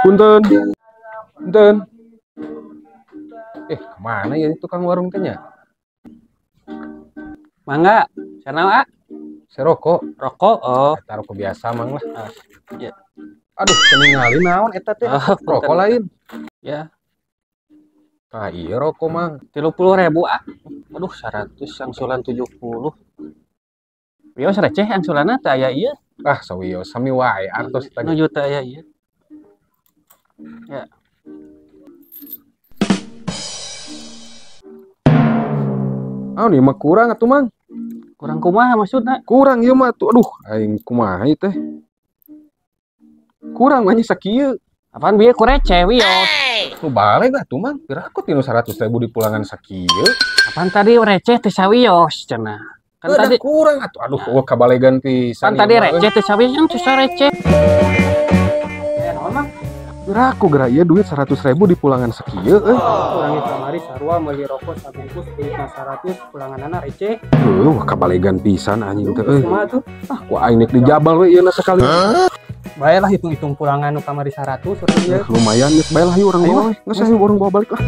Punten. Punten. Kemana ya tukang warung teh nya? Mangga, sana ah. Saya rokok. Rokok, oh. Eta rokok biasa mang lah. Ya. Aduh, keningali naon eta teh? Oh, rokok lain. Ya. Nah, iya rokok mang. 30.000 ah. Aduh, 100 angsulan 70. Wios receh angsulanna teh aya ieu. Ah, sawios sami wae artos teh. Nu juta aya ieu. Ya. Ah, ini mah kurang atuh mang. Kurang kumaha maksudna? Kurang ieu mah atuh. Aduh, aing kumaha ieu teh? Kurang mah nya sakieu. Apaan bieu ku receh wios? Nu balik atuh mang. Piraku tinu 100.000 di pulangan sakieu. Apaan tadi receh teh sawios cenah. Kan udah tadi kurang atuh. Aduh, eueuh kabalegan pisan. Kan tadi receh teh sawios yang teh receh. Naon mang? Piraku geura ieu duit 100.000 di pulangan sakieu euy. Kurangi kamari sarua meuli rokok sabungkus duitna 100 pulanganana receh. Heuh, kabalegan pisan anjing teh euy. Kumaha tuh? Ah, ku aing nek dijabal we ieuna sakali. Bae lah hitung-hitung pulangan nu kamari 100 urang ieu. Lumayan geus bae lah yuk urang bawa we. Geus ayo urang bawa balik lah.